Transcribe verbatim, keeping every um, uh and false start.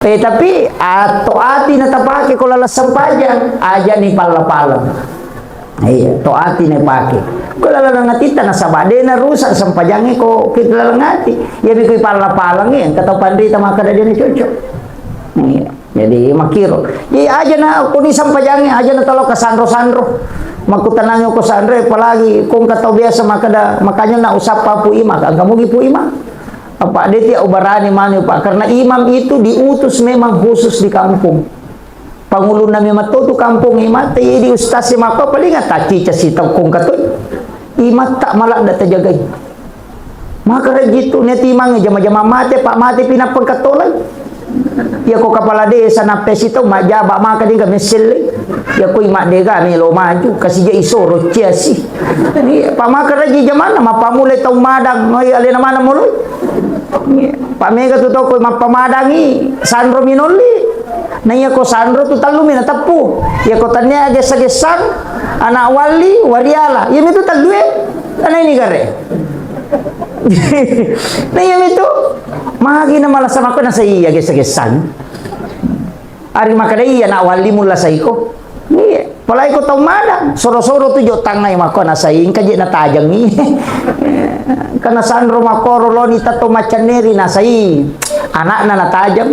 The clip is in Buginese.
Eh, tapi, ah, to ati na tapake ko laleng sempajang, aja ni palla-paleng. Iya, to ati na pake. Ko laleng atitta nasaba de na rusak sempajangnge ko kita laleng ati. Iya, mi ko palla-paleng, iya, engka tau panrita makkeda de na cocok. Iya. Jadi, makkiro. Jadi, aja na, ko ni sempajangnge, aja na talo kasanro-sanro. Makkutanangi ko sanro, apalagi ko engka tau biasa makkeda, makanya na usappa Pu Imam, engka mugi Pu Imam. Apa de tia ubarani manu, Pak, karena imam itu diutus memang khusus di kampung. Pangulunna memang to tu kampung imam, te di ustaz si mako paling tacica si tau ko engka to. Imam tak malah da tajagai. Maka rejittu ne timangnge jama-jama mate, Pak, mate pinappa engka tolai. Iya ko kepala desa nappesi tau majjaba maka dega messelle. Iya ko imam dega melo maju, kasija isoro ciasi. Iya, Pak, maka reji jamanna mappamulai tau madang, oi alena mana moloi. Iya, Pak, mega tu tau ko mappamadangi sanro minolli. Na iya ko sanro tu tellu mi nateppu. Iya ko tania gessa-gessang, anak walli, wariala. Iya mi tu tellu e. Ana ini gare. Na iya mi tu. Magi na malah sama ko na saya gessa-gessang. Ari makkeda iya na walli mulla saiko. Iya, palai ko tau madang, soro-soro tu jo tangngai mako nasai, engka je natajangi. Karena sanro makoro loni tato macanneri nasai, anakna natajang.